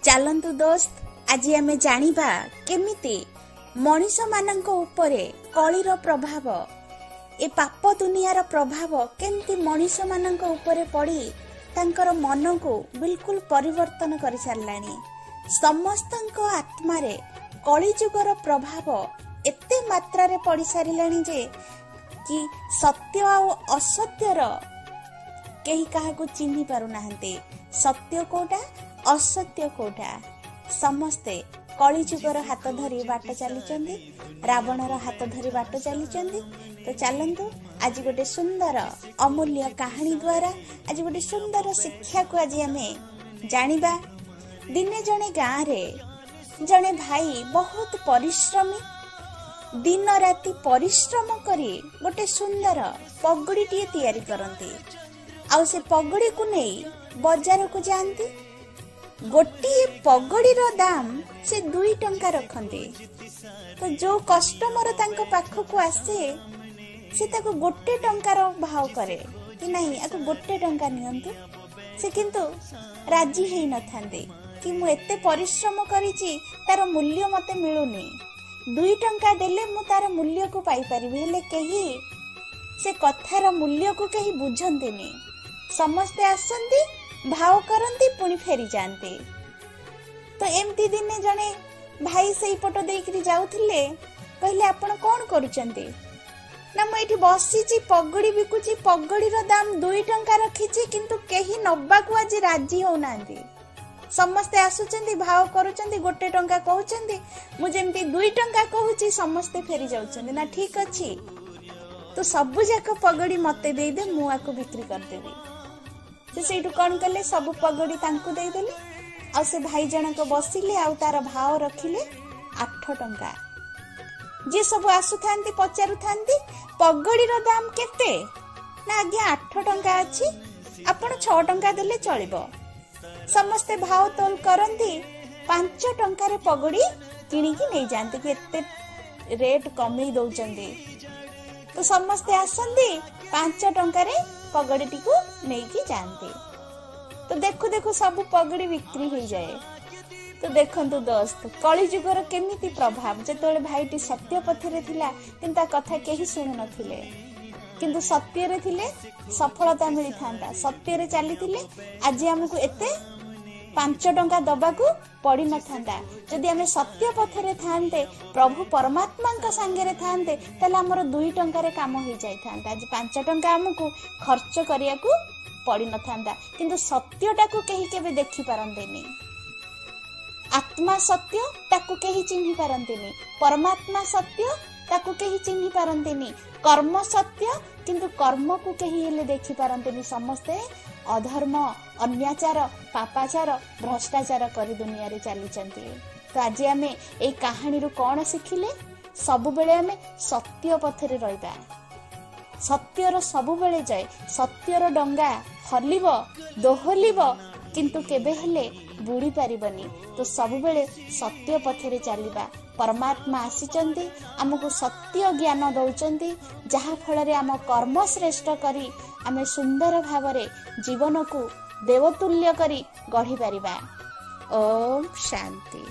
ଚାଲନ୍ତୁ ଦୋସ୍ତ, ଆଜି ଆମେ ଜାଣିବା କେମିତି ମଣିଷମାନଙ୍କ ଉପରେ କଳିର ପ୍ରଭାବ, ଏ ପାପ ଦୁନିଆର ପ୍ରଭାବ କେମିତି ମଣିଷମାନଙ୍କ ଉପରେ ପଡ଼ି ତାଙ୍କର ମନକୁ ବିଲକୁଲ ପରିବର୍ତ୍ତନ କରିସାରିଲାଣି। ସମସ୍ତଙ୍କ ଆତ୍ମାରେ କଳିଯୁଗର ପ୍ରଭାବ ଏତେ ମାତ୍ରାରେ ପଡ଼ିସାରିଲାଣି ଯେ କି ସତ୍ୟ ଆଉ ଅସତ୍ୟର କେହି କାହାକୁ ଚିହ୍ନି ପାରୁନାହାନ୍ତି। ସତ୍ୟ କୋଉଟା, ଅସତ୍ୟ କୋଉଟା, ସମସ୍ତେ କଳିଯୁଗର ହାତ ଧରି ବାଟ ଚାଲିଛନ୍ତି, ରାବଣର ହାତ ଧରି ବାଟ ଚାଲିଛନ୍ତି। ତ ଚାଲନ୍ତୁ ଆଜି ଗୋଟେ ସୁନ୍ଦର ଅମୂଲ୍ୟ କାହାଣୀ ଦ୍ୱାରା ଆଜି ଗୋଟେ ସୁନ୍ଦର ଶିକ୍ଷାକୁ ଆଜି ଆମେ ଜାଣିବା। ଦିନେ ଜଣେ ଗାଁରେ ଜଣେ ଭାଇ ବହୁତ ପରିଶ୍ରମୀ, ଦିନ ରାତି ପରିଶ୍ରମ କରି ଗୋଟେ ସୁନ୍ଦର ପଗଡ଼ିଟିଏ ତିଆରି କରନ୍ତି ଆଉ ସେ ପଗଡ଼ିକୁ ନେଇ ବଜାରକୁ ଯାଆନ୍ତି। ଗୋଟିଏ ପଗଡ଼ିର ଦାମ ସେ 2 ଟଙ୍କା ରଖନ୍ତି। ତ ଯୋଉ କଷ୍ଟମର ତାଙ୍କ ପାଖକୁ ଆସେ ସେ ତାକୁ 1 ଟଙ୍କାର ଭାव କରେ କି ନାଇଁ, ଆକୁ 1 ଟଙ୍କା ନିଅନ୍ତୁ। ସେ କିନ୍ତୁ ରାଜି ହେଇନଥାନ୍ତି କି ମୁଁ ଏତେ ପରିଶ୍ରମ କରିଛି, ତାର ମୂଲ୍ୟ ମତେ ମିଳୁନି, 2 ଟଙ୍କା ଦେଲେ ମୁଁ ତାର ମୂଲ୍ୟକୁ ପାଇପାରିବି। ହେଲେ କେହି ସେ କଥାର ମୂଲ୍ୟକୁ କେହି ବୁଝନ୍ତିନି। ସମସ୍ତେ ଆସନ୍ତି, ଭାव କରନ୍ତି, ପୁଣି ଫେରିଯାଆନ୍ତି। ତ ଏମିତି ଦିନେ ଜଣେ ଭାଇ ସେଇପଟ ଦେଇକିରି ଯାଉଥିଲେ। କହିଲେ, ଆପଣ କଣ କରୁଛନ୍ତି? ନା, ମୁଁ ଏଇଠି ବସିଛି, ପଗଡ଼ି ବିକୁଛି, ପଗଡ଼ିର ଦାମ 2 ଟଙ୍କା ରଖିଛି, କିନ୍ତୁ କେହି ନବାକୁ ଆଜି ରାଜି ହଉନାହାନ୍ତି। ସମସ୍ତେ ଆସୁଛନ୍ତି, ଭାव କରୁଛନ୍ତି, 1 ଟଙ୍କା କହୁଛନ୍ତି, ମୁଁ ଯେମିତି 2 ଟଙ୍କା କହୁଛି ସମସ୍ତେ ଫେରି ଯାଉଛନ୍ତି। ନା ଠିକ ଅଛି, ତୁ ସବୁ ଯାକ ପଗଡ଼ି ମତେ ଦେଇଦେ, ମୁଁ ଆକୁ ବିକ୍ରି କରିଦେବି। ସେ ସେଇଠୁ କଣ କଲେ, ସବୁ ପଗଡ଼ି ତାଙ୍କୁ ଦେଇଦେଲେ ଆଉ ସେ ଭାଇ ଜଣକ ବସିଲେ ଆଉ ତାର ଭାव ରଖିଲେ 8 ଟଙ୍କା। ଯିଏ ସବୁ ଆସୁଥାନ୍ତି ପଚାରୁଥାନ୍ତି ପଗଡ଼ିର ଦାମ କେତେ? ନା ଆଜ୍ଞା 8 ଟଙ୍କା ଅଛି, ଆପଣ 6 ଟଙ୍କା ଦେଲେ ଚଳିବ। ସମସ୍ତେ ଭାव ତୋଲ କରନ୍ତି, 5 ଟଙ୍କାରେ ପଗଡ଼ି କିଣିକି ନେଇଯାଆନ୍ତି କି ଏତେ ରେଟ୍ କମେଇ ଦଉଛନ୍ତି। ତ ସମସ୍ତେ ଆସନ୍ତି, 5 ଟଙ୍କାରେ ପଗଡ଼ିଟିକୁ ନେଇକି ଯାଆନ୍ତି। ତ ଦେଖୁ ଦେଖୁ ସବୁ ପଗଡ଼ି ବିକ୍ରି ହେଇଯାଏ। ତ ଦେଖନ୍ତୁ ଦୋସ୍ତ, କଳିଯୁଗର କେମିତି ପ୍ରଭାବ। ଯେତେବେଳେ ଭାଇଟି ସତ୍ୟ ପଥରେ ଥିଲା କିନ୍ତୁ ତା କଥା କେହି ଶୁଣୁନଥିଲେ, କିନ୍ତୁ ସତ୍ୟରେ ଥିଲେ ସଫଳତା ମିଳିଥାନ୍ତା। ସତ୍ୟରେ ଚାଲିଥିଲେ ଆଜି ଆମକୁ ଏତେ 5 ଟଙ୍କା ଦବାକୁ ପଡ଼ିନଥାନ୍ତା। ଯଦି ଆମେ ସତ୍ୟ ପଥରେ ଥାନ୍ତେ, ପ୍ରଭୁ ପରମାତ୍ମାଙ୍କ ସାଙ୍ଗରେ ଥାନ୍ତେ, ତାହେଲେ ଆମର 2 ଟଙ୍କାରେ କାମ ହେଇଯାଇଥାନ୍ତା। ଆଜି 5 ଟଙ୍କା ଆମକୁ ଖର୍ଚ୍ଚ କରିବାକୁ ପଡ଼ିନଥାନ୍ତା। କିନ୍ତୁ ସତ୍ୟଟାକୁ କେହି କେବେ ଦେଖିପାରନ୍ତିନି। ଆତ୍ମା ସତ୍ୟ, ତାକୁ କେହି ଚିହ୍ନି ପାରନ୍ତିନି। ପରମାତ୍ମା ସତ୍ୟ, ତାକୁ କେହି ଚିହ୍ନି ପାରନ୍ତିନି। କର୍ମ ସତ୍ୟ, କିନ୍ତୁ କର୍ମକୁ କେହି ହେଲେ ଦେଖିପାରନ୍ତିନି। ସମସ୍ତେ ଅଧର୍ମ, ଅନ୍ୟାଚାର, ପାପାଚାର, ଭ୍ରଷ୍ଟାଚାର କରି ଦୁନିଆରେ ଚାଲିଛନ୍ତି। ତ ଆଜି ଆମେ ଏଇ କାହାଣୀରୁ କଣ ଶିଖିଲେ? ସବୁବେଳେ ଆମେ ସତ୍ୟ ପଥରେ ରହିବା। ସତ୍ୟର ସବୁବେଳେ ଜୟ। ସତ୍ୟର ଡଙ୍ଗା ହଲିବ, ଦୋହଲିବ, କିନ୍ତୁ କେବେ ହେଲେ ବୁଡ଼ି ପାରିବନି। ତ ସବୁବେଳେ ସତ୍ୟ ପଥରେ ଚାଲିବା। ପରମାତ୍ମା ଆସିଛନ୍ତି, ଆମକୁ ସତ୍ୟ ଜ୍ଞାନ ଦଉଛନ୍ତି, ଯାହାଫଳରେ ଆମ କର୍ମ ଶ୍ରେଷ୍ଠ କରି ଆମେ ସୁନ୍ଦର ଭାବରେ ଜୀବନକୁ ଦେବତୁଲ୍ୟ କରି ଗଢ଼ିପାରିବା। ଓମ୍ ଶାନ୍ତି।